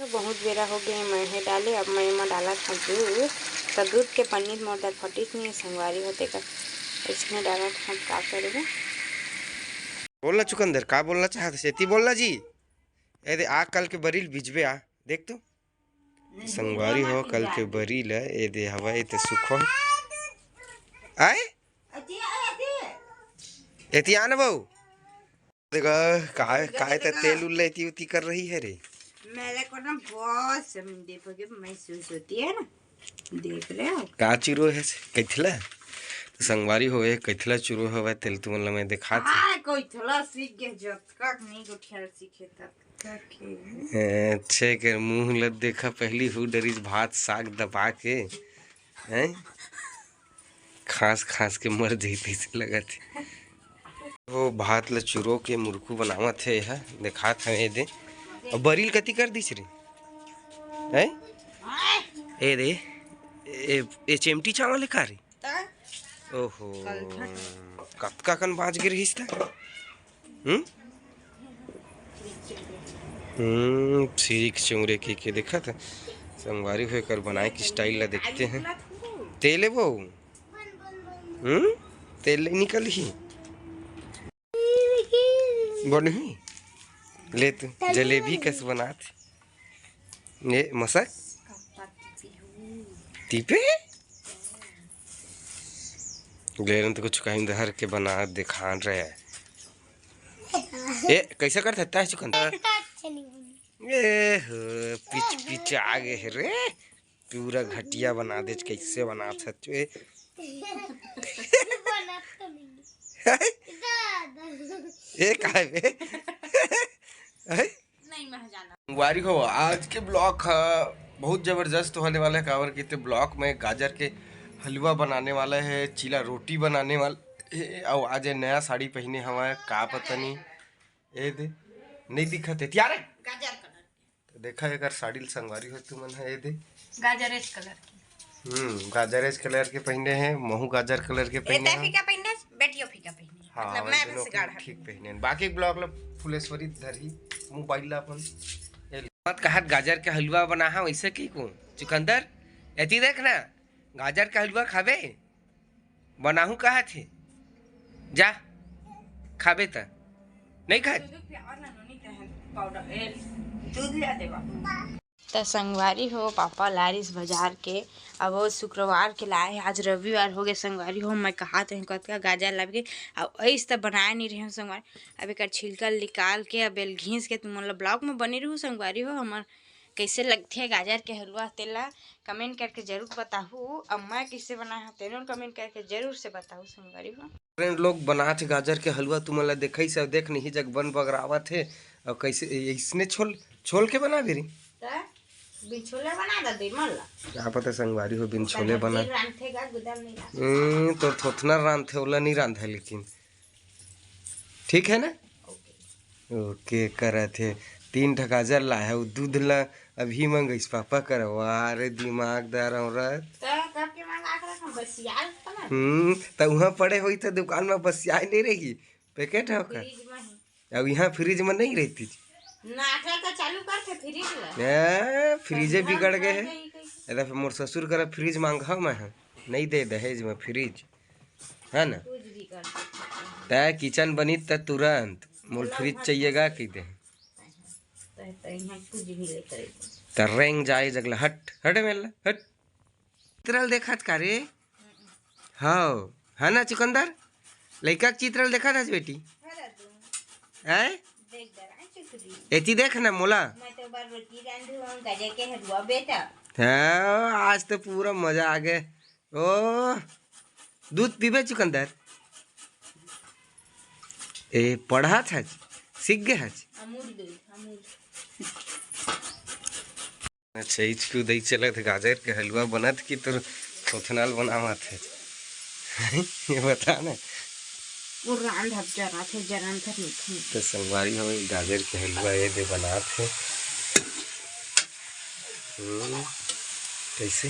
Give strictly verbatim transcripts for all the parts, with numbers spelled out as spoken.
बहुत बेरा हो गए मैं हे डाले, अब मैं एमा डालत हूँ दूध। तो दूध के पन्नी मोर दर फटिस नहीं संगवारी होते का, इसने डालत हूँ का करे। बोलना चुकंदर, का बोलना चाहत सेती बोलना जी। ए दे आ कल के बरील बिजबे आ, देख तो। संगवारी हो कल के बरील ए दे हवा ए ते सुखो। आए? एती आ ना बहू। देखो, काय, काय त तेल उल लेती उती कर रही है रे। मेरे को ना बहुत समझ देखो कि महसूस होती है ना, देख रहे हो? का चुरो है से? कैथला? तो संगवारी हो, ए कैथला चुरो हवय, तेल तुमन ला मैं दिखात हूँ। हाँ, कोई थोड़ा सीख गया, जब तक नहीं गोठियार सीखे तब तक के। ए, छे के मुंह ल देखा, पहली हु डरिस भात साग दबा के, हैं? खांस खांस के मर जही तइसे लगत हे। वो भात ल चुरो के मुरकू बनावत हे, एहा देखात हे ए दे। अब बरील कति कर दिस रे, हैं? ए दे, ए, ए चेमटी चावल हे का रे? ओहो, कतका कन बांच गे रहिस त? हम्म? हम्म, सीख चौरे के, के देखत हे। संगवारी हो एकर बनाए के स्टाइल ला देखते हैं। तेल हे वो। हम्म? तेल ले निकल ही। बनही। ले तू, जलेबी कस बनात। ये मसक? तीपे? ले रन तो कुछ कहीं धर के बना दिखान रहे। ए, कैसे करत हे तैं चुकंदर? ए हो, पिच पिच आ गए हे रे। पूरा घटिया बना दे, कैसे बना सकते? ए, काय बे? हैं? संगवारी हो, आज के ब्लॉग ह बहुत जबरदस्त होने वाला है, काबर कि ते ब्लॉग में गाजर के हलवा बनाने वाला है, चीला रोटी बनाने वाला है। अउ आज ये नया साड़ी पहने हवय, का पता नहीं, ए दे, नहीं दिखत है, तियारे। गाजर कलर। तो देखा एकर साड़ी ल संगवारी हो तुमन ह, ए दे। गाजरेज कलर के। हम्म, गाजरेज कलर के पहिने हे, महू गाजर कलर के ए पहिने तै हे। फीका पहिने, बेटियो फीका पहिने। हाँ, मतलब मैं दोनों बस गाढ़ा ठीक पहिने। बाकी ब्लॉग ल फुलेश्वरी धरही मोबाइल ला अपन। ए मत कहत गाजर के हलवा बना हा वैसे की को चुकंदर, एती देख ना, गाजर के हलवा खाबे? बनाहूँ कहत हे, जा खाबे त नहीं खात। दूध पियावा ना नोनी तहन पाउडर, ए, दूध ले आ दे बाबू। त संगवारी हो, पापा लारिस बाजार के, अब वो शुक्रवार के लाए हे, आज रविवार हो गए संगवारी हो। मैं कहा तो कतका गाजर लाबे के, अब ऐस त बनाए नहीं रहे संगवारी। अब एकर छिलका निकाल के, अब एल घींस के तुमन ला ब्लॉग में बने रहू संगवारी हो। हमर कैसे लगथे गाजर के हलवा, तेला कमेंट करके जरूर बताहू। अब मैं कैसे बनाए हूँ, तेनो कमेंट करके जरूर से बताहू संगवारी हो। फ्रेंड लोग बनात हे गाजर के हलवा, तुमन ला देखाइस, देख नहीं जग बन बगरावत हे। और कैसे इसने छोल, छोल के बना बेरी? त बिन छोले बना दे दे मन ला। क्या पता संगवारी हो बिन छोले बना। रांधे गा गुदम नहीं रांधे। हम्म, तोर थोथना रांधे, ओला नहीं रांधे लेकिन। ठीक है ना? ओके। ओके करत हे। तीन ठा गाजर ला है, वो दूध ला अभी मंगइस पापा कर। वाह रे दिमागदार औरत। त कब के मंगा के रखम, बसियाल त ना। हम्म, त उहाँ पड़े होई त दुकान में बसियाए नहीं रही। पैकेट है ओकर। फ्रिज में ही। अब यहाँ फ्रिज में नहीं रहती। नाटक का चालू करथे फ्रिज ला। ए, फ्रिजे ठंडा बिगड़ गए है। जाई कइसे? अरे फिर मोर ससुर करा फ्रिज मांगा मैं, नहीं दे दहेज में फ्रिज, है ना? कुछ भी कर सकते हैं। तै किचन बनी त तुरंत मोल तुरंत फ्रिज मत चाहिएगा कर। कह दे। तै, तै यहाँ कुछ भी लेकर आई। त रेंग जाए जगला, हट, हट मेला, हट। चित्रल देखत का रे? हव, है ना चुकंदर? लइका के चित्रल देखत हस बेटी? हैं? देख डरा चुकरी। एती देख ना मोला। मैं तो बार रोटी रांधू हूँ, गाजर के हलवा बेटा। हाँ, आज तो पूरा मजा आ गए। ओ, दूध पीबे चुकंदर? ए, पढ़त हच, सीख गए हच। अमूल दूध, अमूल। अच्छा, इचकी उदई चलत हे, गाजर के हलवा बनत कि तोर थोथनाल बनावत हे? ये बता ना। वो रांध अब जरा थे, जरन थे मीठे। तो संगवारी हो, गाजर के हलवा ये दे बनात हे। हम्म, कैसे?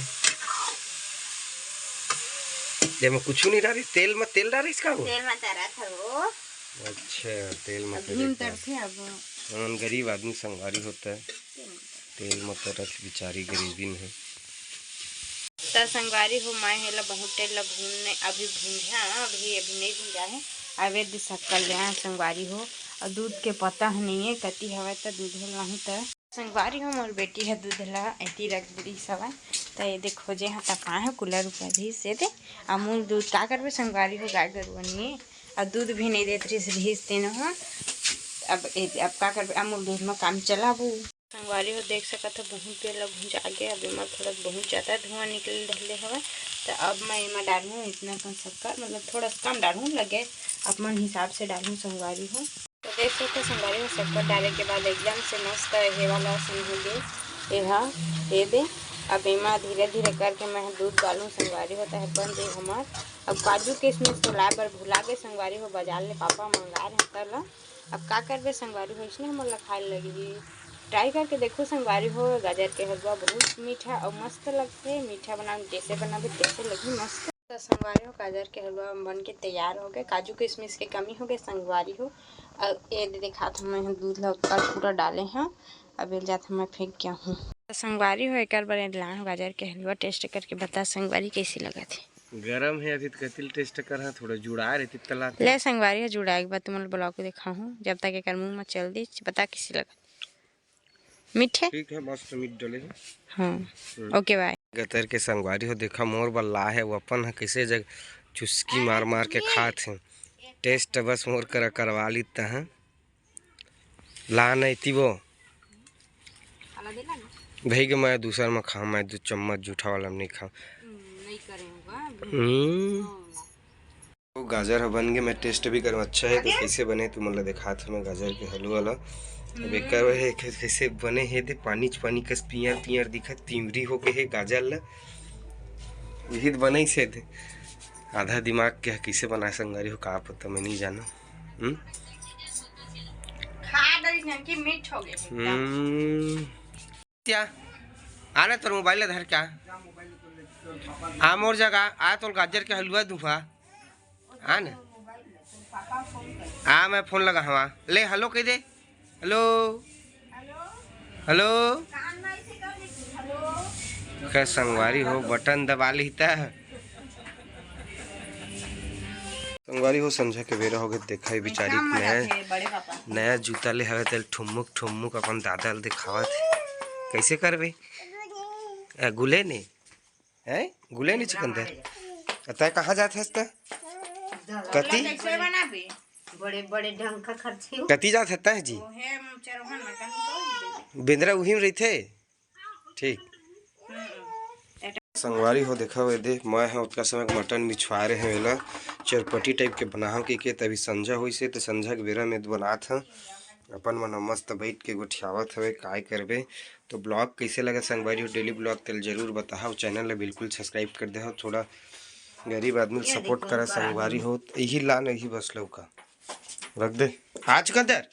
ये में कुछ नहीं डाली, तेल में, तेल डाली इसका वो? तेल में तरा था वो। अच्छा, तेल में अब तरे घी में का। तरथे अब। हमन गरीब आदमी संगवारी होता है। तेल में तरथे। तेल म तरत बिचारी गरीबिन हे। त संगवारी हो, मैं हेला बहुत तेल ला भून नहीं, अभी भूंजा, अभी, अभी नहीं भूंजा है। अबे दे शक्कर ले आए संगवारी हो, और दूध के पता ह नहीं है, कति हवय त दूध हल नहीं त। संगवारी हो, मोर बेटी ह दूध ला एती रख दिस हवय, त ये दे खोजे ह त पाए ह कूलर ऊपर दिस, ये दे अमूल दूध का करबे संगवारी हो, गाय गरुवन में, और दूध भी नहीं देत रिस, रिस तेन हो। अब ए-, अब का करबे, अमूल दूध में काम चलाबू। संगवारी हो, देख सकत हो, बहुत बेर ला भुंजा गे। अब एमा थोड़ा बहुत ज्यादा धुआं निकले धरले हवय, त अब मैं एमा डालहूँ इतना कन शक्कर, मतलब थोड़ा सा कम डालहूँ, लगे अपन हिसाब से डालहूँ संगवारी हो। तो देख सकत हो संगवारी हो, शक्कर डाले के बाद एकदम से मस्त हे वाला असन हो गे एहा, ये दे। अब एमा धीरे धीरे करके मैं दूध डालहूँ संगवारी हो, त बन जाही हमर। अब काजू किशमिश तो लाए बर भुला गे संगवारी हो, बाजार ले पापा मंगा रहे त ल अब का करबे संगवारी हो, इसने हमन ला खाए लगही। ट्राई करके देखो संगवारी हो, गाजर के हलवा बहुत मीठा अउ मस्त लगथे। मीठा बनाओ, जैसे बनाबे तैसे लगही मस्त। तो संगवारी हो, गाजर के हलवा बन के तैयार हो गए। काजू किशमिश के कमी हो गए संगवारी हो। अब ये दे दिखात हूँ मैं दूध ला उत्तर पूरा डाले हैं। अब एल जात हूँ मैं फेंक के आहूँ। तो संगवारी हो, एकर बर लान गाजर के हलवा टेस्ट करके बता संगवारी कैसे लगा थे। गरम है अभी तो कतिल टेस्ट कर, हाँ, थोड़ा जुड़ा रहे तितला। ले संगवारी हो, जुड़ाए के बाद तुमन ला ब्लॉग को दिखाहूँ, जब तक एकर मुंह में चल दी, बता किसी लगा। मीठे? ठीक है, मस्त मीठ डले है। हाँ। हम्म। ओके, बाय। गतर के संगवारी हो, देखा मोर बर ला है, वो अपन ह कैसे जग चुस्की मार मार के खात है। टेस्ट बस मोर करा करवा ली तह। ला नहीं ती वो। भई के मैं दूसर में खाऊं, मैं दू चम्मच जूठा वाला में नहीं खाऊं। हम्म, नहीं करे होगा। हम्म। तो गाजर ह बन के मैं टेस्ट भी करूँ, अच्छा है। तो कैसे बने तुमन ला दिखात हूँ मैं गाजर के हलवा ला। अब एकर हे, कै-, कैसे बने हे दे, पानी च पानी कस पियर पियर दिखत, तिमरी हो गए हे गाजर ला। यही तो बनई से दे। आधा दिमाग के ह, कैसे बनाए संगवारी हो, का पता, मैं नहीं जाना। हम्म? खा डरी जन की मीठ हो गए एकदम। हम्म। क्या? आ ना, तोर मोबाइल धर क्या? आ मोर जगह आ, तोर गाजर के हलवा दूंगा। आ ना। आ, मैं फोन लगा हवा। ले, हेलो कह दे। हेलो। हेलो। खैर, संगवारी हो, बटन दबा ली त। संगवारी हो, संझा के बेरा हो गए, देखा ही बिचारी नया, नया जूता ले हवे, तेल ठुमुक ठुमुक अपन दादा ल दिखावत हे। कैसे करबे? ए, गुले ने? हैं? गुले ने चुकंदर? तै कहाँ जात हस तै? कति? कैसे बनाबे? बड़े, बड़े ढंग का खर्ची हो। कति जात हस तै जी? वो है, चरवाहा ना, कहीं तो बेंदरा उही में रहिथे। ठीक। संगवारी हो, देखा हुए दे, मैं ह ओतका समय मटन बिछवा रहे हैं, एला चरपटी टाइप के बनाहव के, के तभी संझा होइस हे, तो संझा के बेरा में बनात ह। अपन मन ह मस्त बैठ के गोठियावत हवे, काय करबे। तो ब्लॉग कैसे लगा संगवारी हो, डेली ब्लॉग, तेल जरूर बताहव। चैनल ला बिल्कुल सब्सक्राइब कर देहव, थोड़ा गरीब आदमी ल सपोर्ट करा संगवारी हो। यही लान, यही बस लौका रख दे। आ चुकंदर,